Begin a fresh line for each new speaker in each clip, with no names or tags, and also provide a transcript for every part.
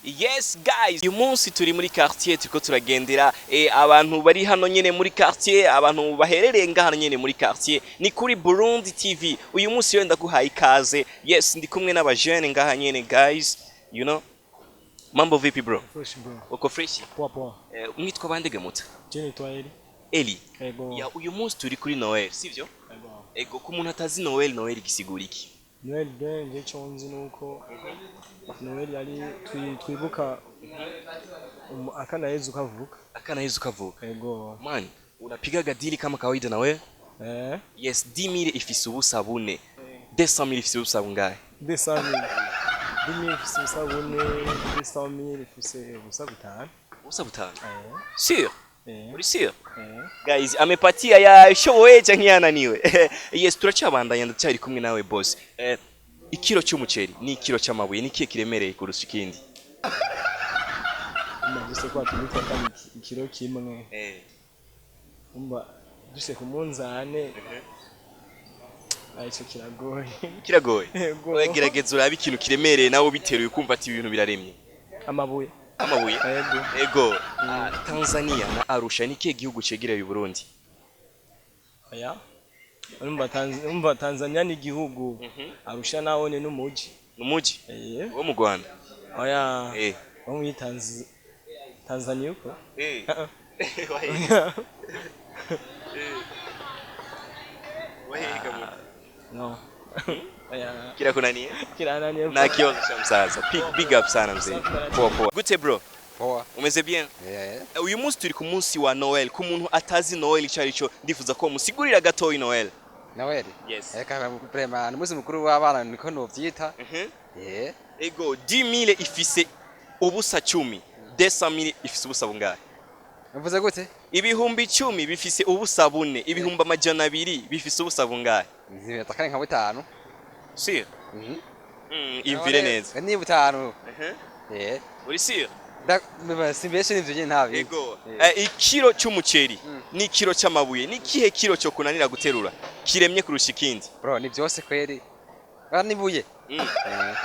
Yes guys, uyu munsi turi muri quartier, turiko turagendera abantu bari hano nyene muri quartier, abantu baherereye ngaha nyene muri quartier. Ni kuri Burundi TV. Uyu munsi rero ndaguhaye ikaze. Yes, ndi kumwe n'aba jeunes ngaha nyene guys. Mambo vipi, bro?
Fresh, bro.
Uko fresh?
Poa poa.
Mwitwa bande muta?
Je nitwa Eli.
Eli.
Ego.
Ya, uyu munsi turi kuri Noel, sivyo?
Ego.
Ego, ku muntu atazi Noel, Noel gisigura iki?
Noel bien, je ico nzi nuko Noel yari twibuka akana Yezu kavuka.
Akana Yezu kavuka.
Ego.
Man, unapigaga dili kama kawaida na wewe?
Eh.
Yes, 10,000 ifise ubusa bune. 200,000 ifise ubusa bungahe?
200,000. 10,000 ifise ubusa bune, 200,000 ifise ubusa butanu.
Ubusa butanu.
Eh.
Sûr?
Eh.
Uri sûr?
Eh.
Guys, amepatia yashoboye canke yananiwe? Yes, turacabandanya, ndacyari kumwe nawe, boss. Ikiro cy'umuceri n'ikiro cy'amabuye, ni kihe kiremereye kurusha ikindi?
Umva gusa kwa kintu kandi ikiro kimwe. Umva duse ku munzane. Ico kiragoye.
Kiragoye.
Ego.
Oya, gerageza urabe ikintu kiremereye nawe biteruye ukumva ati ibintu biraremye.
Amabuye.
Amabuye.
Ego.
Ego. Ah, Tanzania na Arusha, ni kihe gihugu cegereye Burundi?
Oya. Urumva Tanzania ni igihugu. Arusha nawone n'umuji.
Numuji
Eh.
wo mu Rwanda.
Oya. Wo muri Tanzania uko?
Eh.
Ah,
Wahe.
ah.
Wahe kamu.
No. Oya.
Kirakunaniye?
Kirananiye.
Nta kibazo cha msaza. Big, big up sana mzee. Poa poa. Gute, bro?
Poa.
Umeze bien?
Eh.
Uyu munsi turi ku munsi wa Noel. Ku muntu atazi Noel icyo ari cyo, ndifuza ko musigurira gatoyi Noel.
Noel.
Yes.
Eka vraiment ni umunsi mukuru w'abana, niko novyita. Eh.
Ego, 10,000 ifise ubusa 10, 200,000 ifise ubusa bungahe?
Uvuze gute?
10,000 bifise ubusa bune, 200,000 bifise ubusa bungahe?
Nzibeta nka butanu.
Sûr?
Mhm.
Imvire neza.
Ni butanu. Eh.
Uri sûr?
Da simbeshe nivyo nyene ntabi.
Ego. Ikiro cy'umuceri n'ikiro cy'amabuye, ni kihe kiro cyo kunanira guterura kiremye kurusha ikindi?
Bro, ni byose kweri. Bara nibuye. Eh.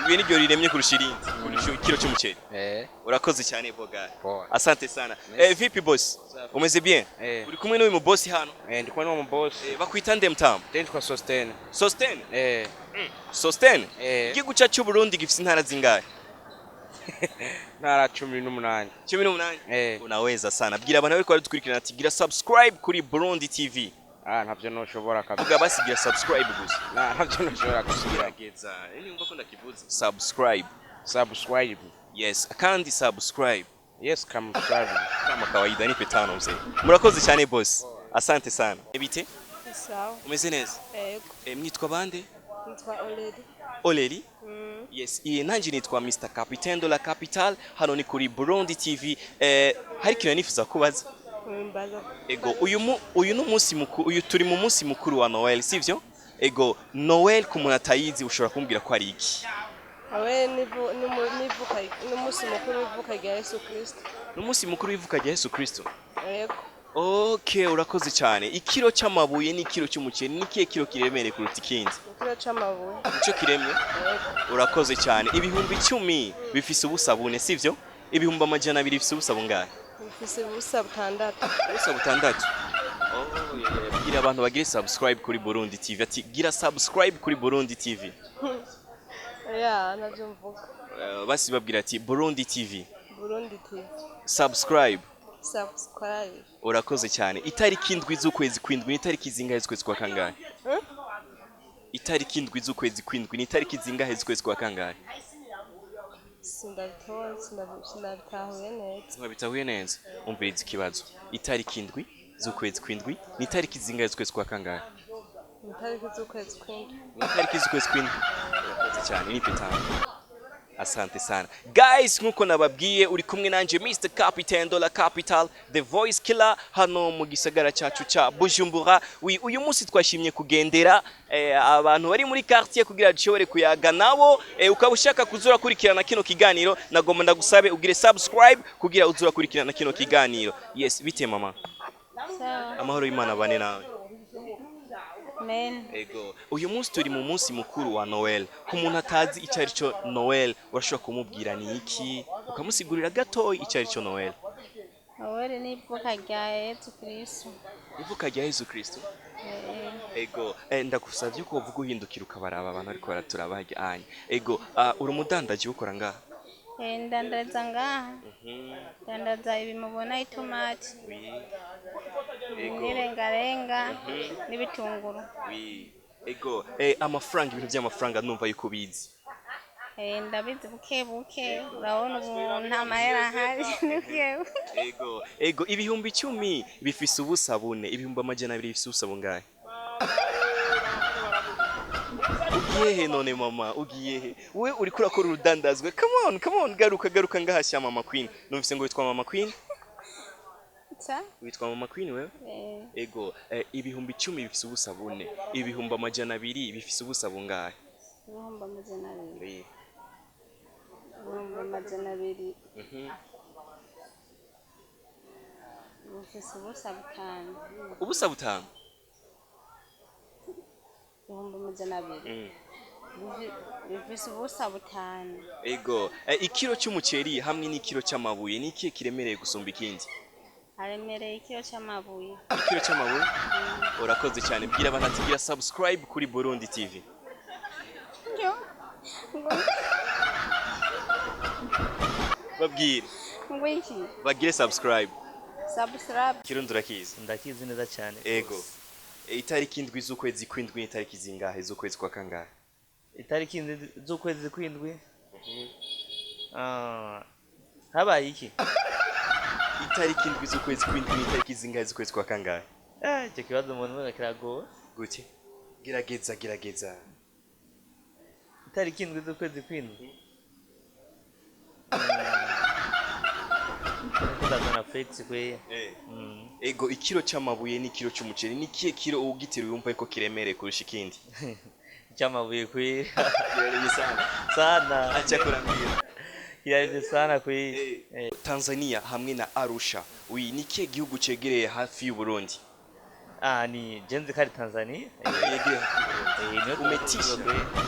Ibuye niryo riremye kurusha irindi, kurusha ikiro cy'umuceri.
Eh.
Urakoze cyane, boga.
Poa.
Asante sana.
Merci.
Vipi boss? Umeze bien?
Eh.
Uri kumwe n'uyu mu boss hano?
Eh, ndi kumwe n'uwo mu boss.
Bakwita nde, mtamu?
Nitwa Sosten.
Sosten.
Eh.
Sosten.
Eh.
Igihugu cyacu cy'u Burundi gifise intara zingahe?
Ntara 18.
18.
Eh.
Unaweza sana. Bwira abantu bariko baradukurikirana ati gira subscribe kuri Burundi TV.
Ah, ntavyo noshobora kabisa.
Vuga basi gira subscribe gusa.
Na ntavyo noshobora gusigira.
Gerageza. Niumva ko ndakivuze. Subscribe.
Subscribe.
Yes, kandi subscribe.
Yes, come subscribe.
Kama kawaida nipe tano mzee. Murakoze cyane, boss. Asante sana. Bite?
Sawa.
Umeze neza?
Ego.
Mwitwa bande?
Nitwa Oledi.
Oleri? Yes, iye nanje nitwa Mr. Capitaine de la Capital, hano ni kuri Burundi TV. Hari ikintu nifuza kubaza.
Mbaza.
Ego, uyu ni umunsi mukuru, uyu turi mu munsi mukuru wa Noel, sivyo? Ego, Noel ku muntu atayizi ushobora kumbwira ko ari iki?
Awe nivu nivuka n'umunsi mukuru w'ivuka rya Yesu Kristo.
Ni umunsi mukuru w'ivuka rya Yesu Kristo.
Ego.
Okay, urakoze cyane. Ikiro cy'amabuye n'ikiro cy'umuceri, ni kihe kiro kiremereye kuruta ikindi?
Ikiro c'amabuye.
Nico kiremye?
Ego.
Urakoze cyane. 10,000 bifise ubusa bune, sivyo? 200,000 bifise ubusa bungahe?
Bifise ubusa butandatu.
Ubusa butandatu. Oh, yeah. Bwira abantu bagire subscribe kuri Burundi TV. Ati gira subscribe kuri Burundi TV.
Ya, navyo mvuga.
Basi babwira ati Burundi TV.
Burundi TV.
Subscribe.
Subscribe.
Urakoze cyane. Itariki 7 z'ukwezi kw'indwi ni itariki zingahe z'ukwezi kwa kangahe?
Hmm?
Itariki 7 z'ukwezi kw'indwi ni itariki zingahe z'ukwezi kwa kangahe?
Sindabitora, sindabitahuye neza.
Mwabitahuye neza. Umviriza ikibazo. Itariki 7 z'ukwezi kw'indwi ni itariki zingahe z'ukwezi kwa kangahe?
Itariki z'ukwezi kw'indwi.
Ni itariki z'ukwezi kw'indwi. Urakoze cyane, nipe tano. Asante sana guys, nkuko nababwiye uri kumwe nanje Mr. Captain de la Capital, the voice killer, hano mu gisagara cyacu ca Bujumbura. Uyu munsi twashimye kugendera abantu bari muri quartier kugira dushobore kuyaga nabo. Ukaba ushaka kuzura kurikirana kino kiganiro, nagomba ndagusabe ugire subscribe kugira uzura kurikirana kino kiganiro. Yes, bite mama?
Sawa.
Amahoro y'Imana bane nawe.
Amen.
Ego, uyu munsi turi mu munsi mukuru wa Noel. Ku muntu atazi icyo ari cyo Noel, urashobora kumubwira ni iki, ukamusigurira gatoyi icyo ari cyo Noel?
Noel ni ivuka rya Yesu Kristo.
Ivuka rya Yesu Kristo. Ego, ndagusavye ko uvuga uhindukira ukabaraba abantu ariko baraturaba harya anya. Ego, uri umudandaji, ukora ngaha?
Ndandaza ngaha. Ndandaza ibi mubona, itomati, n'irengarenga, n'ibitunguru.
Oui. Ego, amafaranga, ibintu by'amafaranga numva yuko ubizi.
Ndabizi buke buke, urabona ubu nta mahera ahari, ni buke buke.
Ego, 10,000 bifise ubusa bune, 200,000 bifise ubusa bungahe? Ugiye he none mama? Ugiye he? Wewe uriko urakora urudandazwe. Come on, come on, garuka, garuka ngahashya mama Queen. Numvise ngo witwa mama Queen?
Sa?
Witwa mama Queen wewe?
Eh.
Ego, 10,000 bifise ubusa bune, 200,000 bifise ubusa bungahe?
200,000.
Eh.
200,000. Bufise ubusa butanu.
Ubusa butanu.
200,000. Bifise ubusa butanu.
Ego, ikiro cy'umuceri hamwe n'ikiro cy'amabuye, ni ikihe kiremereye gusumba ikindi?
Haremereye ikiro c'amabuye.
Ikiro cy'amabuye. Urakoze cyane. Bwira abantu ati gira subscribe kuri Burundi TV.
Yo. Ngo
Babwire
ngo iki?
Bagire subscribe.
Subscribe.
Kirundi urakizi?
Ndakizi neza cyane.
Ego. Itariki 7 z'ukwezi kw'indwi, itariki zingahe z'ukwezi kwa kangahe?
Itariki 7 z'ukwezi kw'indwi. Ah, habaye iki?
Itariki 7 z'ukwezi kw'indwi, itariki zingahe z'ukwezi kwa kangahe?
Ah, icyo kibazo umuntu umwe kiragoye.
Gute? Gerageza, gerageza.
Itariki 7 z'ukwezi kw'indwi. Kuzazana Felix kwe.
Ego, ikiro cy'amabuye n'ikiro cy'umuceri, ni ikihe kiro ugiteruye wumva ko kiremereye kurusha ikindi?
Icyamabuye kwe.
Kiraremye sana.
Sana.
Acha kurambira.
Kiraremye sana kwe.
Tanzania hamwe na Arusha, oui, ni ikihe gihugu cegereye hafi y'u Burundi?
Ah, ni jenzi kari Tanzania.
Yegereye hafi y'u Burundi.
Eh, niyo.
Umetisha.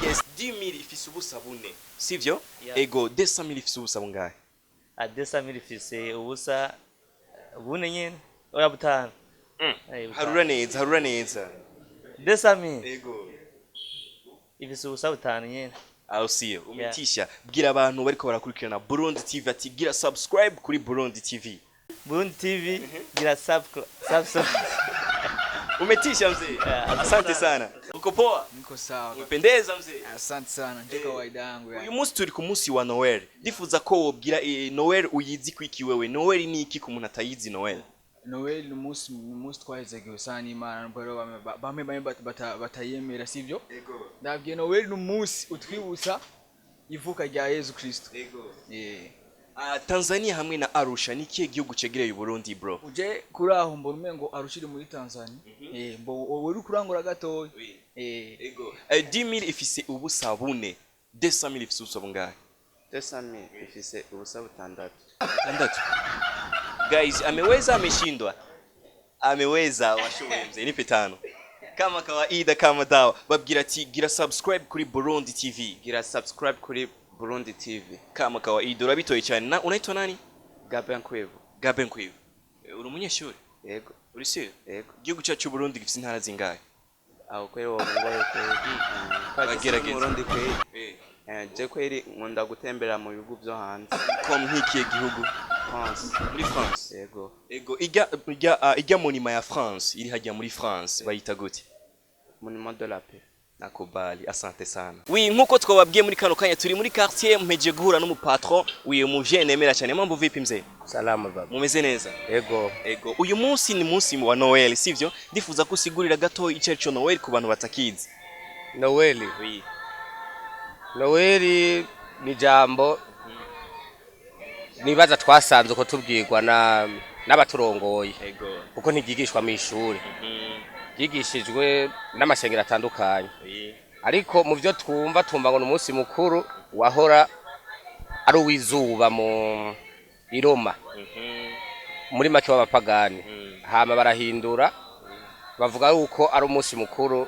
Yes, 10,000 ifise ubusa bune, sivyo?
Yeah.
Ego, 200,000 ifise ubusa bungahe?
Ah, 200,000 ifise ubusa bune nyene. Oya, butanu. Eh, butanu.
Harura neza, harura neza.
200,000
Ego.
ifise ubusa butanu nyene.
Aho siyo? Umetisha. Bwira abantu bariko barakurikirana Burundi TV ati gira subscribe kuri Burundi TV.
Burundi TV, gira subscribe. Subscribe.
Umetisha mzee.
Yeah,
asante sana. Uko poa?
Niko sawa.
Umependeza mzee.
Asante sana, ndio kawaida yangu yani.
Uyu munsi turi ku munsi wa Noel. Ndifuza ko wobwira Noel uyizi kwiki wewe. Noel ni iki ku muntu atayizi Noel?
Noel ni umunsi twahezagiwe sana n'Imana, nubwo rero bamwe batayemera, sivyo? Ndabwiye, Noel ni umunsi utwibutsa ivuka rya Yesu Kristo.
Ego.
Eh.
Ah, Tanzania hamwe na Arusha, ni ikihe gihugu cegereye Burundi, bro?
Uje kuri aho mbona umengo Arusha iri muri Tanzania. Eh, mbo wowe uri kurangura gatoya. Eh.
Ego. 10,000 ifise ubusa bune. 200,000 ifise ubusa bungahe?
200,000 ifise ubusa butandatu.
Tandatu. Guys, ameweza, ameshindwa? Ameweza, washoboye mzee. Nipe tano. Kama kawaida, kama dawa. Babwira ati gira subscribe kuri Burundi TV.
Gira subscribe kuri Burundi TV.
Kama kawaida, urabitoye cyane. Na unaitwa nani?
Gaben Kwevu.
Gaben Kwivu. Uri umunyeshuri?
Yego.
Uri sure?
Yego.
Igihugu cyacu cy'u Burundi gifite intara zingahe?
Aho kweri wowe ngoye kweri.
Bagerageza.
Burundi kweri.
Eh.
Je kweri nkunda gutembera mu bihugu byo hanze.
Comme nk'ikihe gihugu?
France.
Muri France.
Yego.
Ego, ijya monument ya France iri hajya muri France bayita gute?
Monument de la Paix.
Nakubali, asante sana. Oui, nkuko twababwiye, muri kano kanya turi muri quartier, mpeje guhura n'umupatron, uyu muvyeyi nemera cyane. Mambo vipi mzee?
Salama baba.
Mumeze neza?
Ego.
Ego, uyu munsi ni munsi wa Noel, sivyo? Ndifuza ko usigurira gato icyo arico Noel ku bantu batakizi.
Noeli.
Oui.
Noeli ni jambo nibaza twasanze uko tubwirwa na n'abaturongoye
Ego.
kuko ntiryigishwa mu ishuri, ryigishijwe n'amashengero atandukanye.
Oui.
Ariko mu byo twumva, tumva ngo ni umunsi mukuru wahora ari uw'izuba mu i Roma, muri make w'abapagani, hama barahindura bavuga yuko ari umunsi mukuru.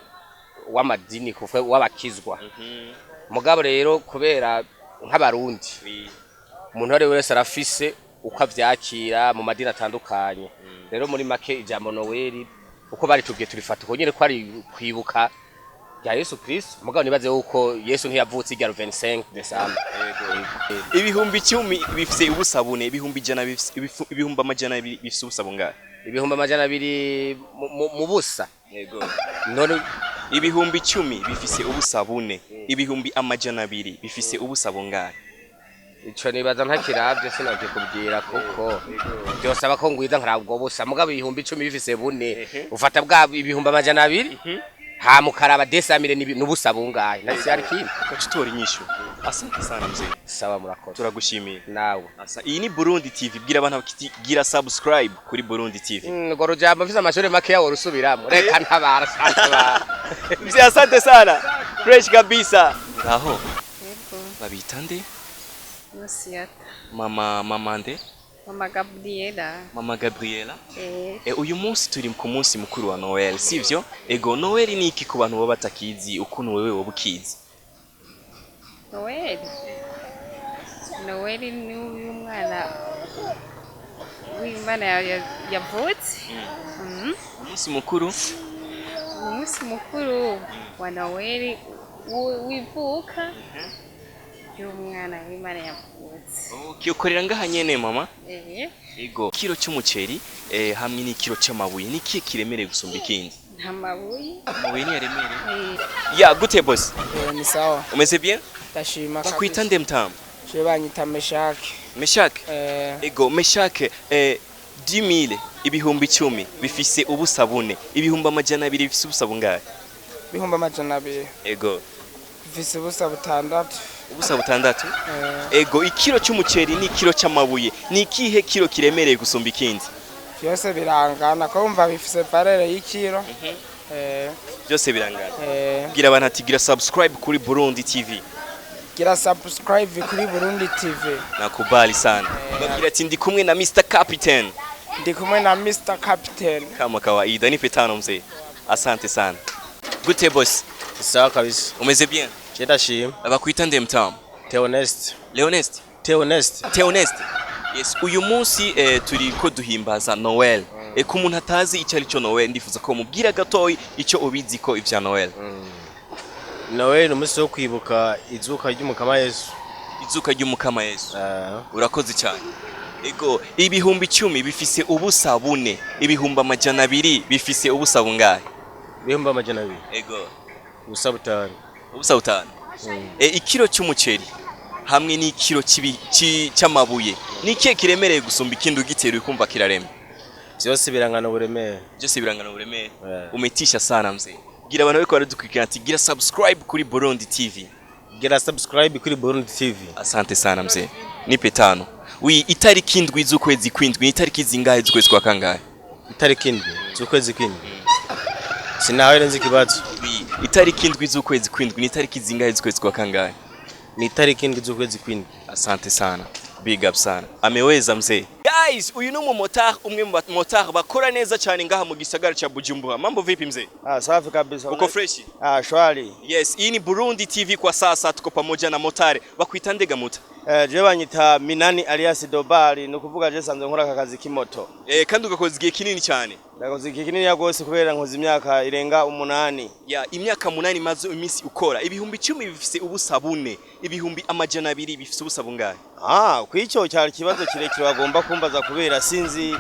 w'amadini kuva w'abakizwa. Mugabo rero kubera nk'abarundi, umuntu uwo ari we wese arafise uko avyakira mu madini atandukanye. Rero muri make, ijambo Noweli uko baritubwiye turifata uko nyene, ko ari kwibuka rya Yesu Kristo. Mugabo nibaze yuko Yesu ntiyavutse irya 25 December.
10.000 bifise ubusa bune, 100.000 bifise 200.000 bifise ubusa bungahe?
200.000 mu busa?
Yego.
None
10.000 bifise ubusa bune, 200.000 bifise ubusa bungahe?
Ico nibaza ntakiravye sinakikubwira, kuko byosaba ko ngwiza nkaraba ubwo busa. Mugabo 10.000 bifise bune, ufata bwa 200.000, hama ukaraba 200.000 n'ubusa bungahe, na cyari kimwe.
Ugaca utora inyishu. Asante sana mzee.
Sawa, murakoze.
Turagushimiye.
Nawe.
Asa, iyi ni Burundi TV. Bwira abantu bati gira subscribe kuri Burundi TV.
Ngo rujambo mfise amashuri makeya worusubiramwo, reka ntabara ntabara.
Mzee, asante sana, fresh kabisa. Aho
Yego.
Babita nde?
Nusiyata.
Mama nde?
Mama Gabriela.
Mama Gabriela.
Eh.
E, uyu munsi turi ku munsi mukuru wa Noel, sivyo? Ego, Noel ni iki ku bantu baba batakizi, ukuntu wewe woba ukizi?
Noel. Noel ni umwana w'Imana yavutse.
Umunsi mukuru.
Umunsi mukuru wa Noel w'ivuka y'umwana w'Imana yavutse.
Okay, ukorera ngaha nyene mama?
Eh.
Ego, kiro cy'umuceri hamwe n'ikiro cy'amabuye, ni ikihe kiremereye gusumba ikindi?
Nta mabuye.
Amabuye niyaremereye.
Eh.
Ya gute boss?
Ni sawa.
Umeze bien?
Ndashima.
Bakwita nde mtamu?
Je, banyita Meshake.
Meshake?
Eh.
Ego Meshake, 10.000, 10.000 bifise ubusa bune, 200.000 bifise ubusa bungahe?
200.000
Ego.
bifise ubusa butandatu.
Ubusa butandatu.
Eh.
Ego, ikiro cy'umuceri n'ikiro cy'amabuye, ni ikihe kiro kiremereye gusumba ikindi?
Vyose birangana, ko wumva bifise valeur y'ikiro.
Byose birangana.
Eh.
Bwira abantu ati gira subscribe kuri Burundi TV.
Gira subscribe kuri Burundi TV.
Nakubali sana. Babwira ati ndi kumwe na Mr Captain.
Ndi kumwe na Mr Captain.
Kama kawaida, nipe tano mzee. Asante sana. Gute boss?
Sawa kabisa.
Umeze bien?
Je, ndashima.
Bakwita nde mtamu?
Theonest.
Leonest?
Theonest.
Theonest. Yes, uyu munsi turi ko duhimbaza Noel. Ku muntu atazi icyo ari cyo Noel, ndifuza ko mubwira gatoyi icyo ubizi ko ivya Noel.
Noel ni umunsi wo kwibuka izuka ry'umukama Yesu.
Izuka ry'umukama Yesu. Urakoze cyane. Ego, 10.000 bifise ubusa bune, 200.000 bifise ubusa bungahe?
200.000.
Ego.
Ubusa butanu.
Ubusa butanu. Ikiro cy'umuceri hamwe n'ikiro cy'amabuye, ni ikihe kiremereye gusumba ikindi, ugiteruye ukumva kirarema?
Vyose birangana uburemere.
Byose birangana uburemere. Umetisha sana mzee. Gira abantu bariko baradukurikirana ati gira subscribe kuri Burundi TV.
Gira subscribe kuri Burundi TV.
Asante sana mzee. Nipe tano. Wi, itariki 7 z'ukwezi kwindwi ni itariki zingahe z'ukwezi kwa kangahe?
Itariki 7 z'ukwezi kwindwi. Sinawe nzi ikibazo.
Wi, itariki 7 z'ukwezi kwindwi ni itariki zingahe z'ukwezi kwa kangahe?
Ni itariki 7 z'ukwezi kwindwi.
Asante sana. Big up sana. Ameweza mzee. Guys, uyu ni umumotari, umwe mu bamotari bakora neza cyane ngaha mu gisagara cha Bujumbura. Mambo vipi mzee?
Ah, safi kabisa.
Uko fresh?
Ah, shwari.
Yes, hii ni Burundi TV kwa sasa, tuko pamoja na motari. Bakwita nde ga muta?
Je, banyita Minani alias Dobari, ni ukuvuga je sanzwe nkora aka kazi k'imoto.
Kandi ugakoza igihe kinini cyane.
Ndakoze igihe kinini gose, kubera nkoze imyaka irenga 8.
Ya, imyaka 8 maze iminsi ukora. 10.000 bifise ubusa bune, 200.000 bifise ubusa bungahe?
Ah, kwico cyari kibazo kirekire bagomba kumbaza, kubera sinzi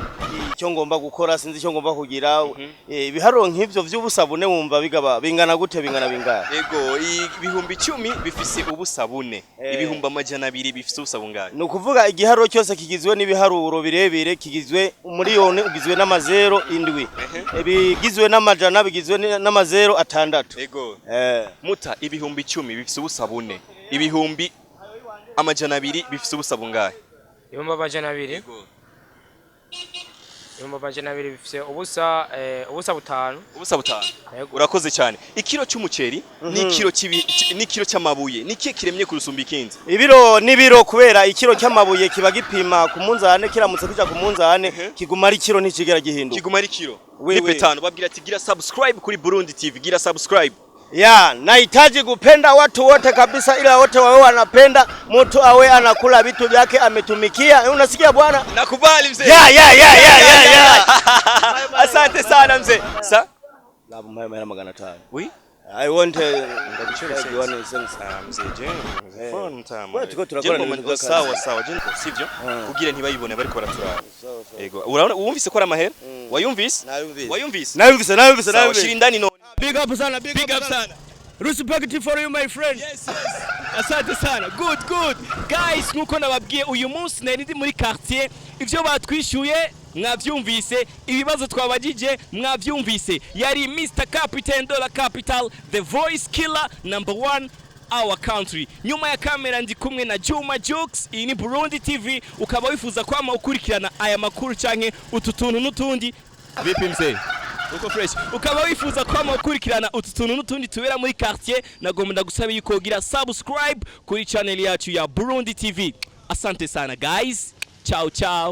icyo ngomba gukora, sinzi icyo ngomba kugira. Ibiharuro nk'ivyo vy'ubusa bune, wumva bigaba bingana gute, bingana bingahe?
Ego, 10.000 bifise ubusa bune, 200.000 bifise ubusa bungahe?
Ni ukuvuga igiharuro cyose kigizwe n'ibiharuro birebire kigizwe umuriyoni ugizwe n'amazero 7, bigizwe n'amajana bigizwe n'amazero 6.
Ego. Muta, 10.000 bifise ubusa bune, 200.000 bifise ubusa bungahe?
200.000. 200.000 bifise ubusa ubusa butanu.
Ubusa butanu. Urakoze cyane. Ikiro cy'umuceri n'ikiro n'ikiro cy'amabuye, ni ikihe kiremye kurusumba ikindi?
Ibiro n'ibiro, kubera ikiro cy'amabuye kiba gipima ku munzane, kiramutse kija ku munzane kiguma ari kiro, ntikigera gihinduka.
Kiguma ari kiro.
Oui,
Nipe
oui.
tano. Babwira ati gira subscribe kuri Burundi TV, gira subscribe.
Ya, nahitaji kupenda watu wote kabisa, ila wote wawe wanapenda mtu awe anakula vitu vyake ametumikia. Unasikia bwana?
Nakubali mzee.
Ya.
Asante sana mzee. Sa?
Labu mahera 500.
Oui?
I want
Ah, mzee je, phone mtamu.
Wewe tuko turakora
Je,
ibintu vy'akazi.
sawa sawa, je sivyo? Kugira ntibayibone bariko baraturaba. Ego. Urabona wumvise ko ari amahera? Wayumvise? Wayumvise?
Nayumvise, nayumvise,
Sawa,
nayumvise.
shira indani none.
Big up sana, big,
Big up sana.
Respect for you my friend.
Yes. Asante sana. Good, good. Guys, nkuko nababwiye uyu munsi nari ndi muri quartier, ivyo batwishyuye mwavyumvise, ibibazo twabajije mwavyumvise. Yari Mr. Captain Dollar Capital, the voice killer number one our country. Nyuma ya kamera ndi kumwe na Juma Jux, iyi ni Burundi TV, ukaba wifuza kwama ukurikirana aya makuru canke utu tuntu n'utundi. Vipi mzee? Uko fresh. Ukaba wifuza kwama ukurikirana utu tuntu n'utundi tubera muri quartier, nagomba ndagusaba yuko ugira subscribe kuri channel yacu ya Burundi TV. Asante sana guys. Ciao ciao.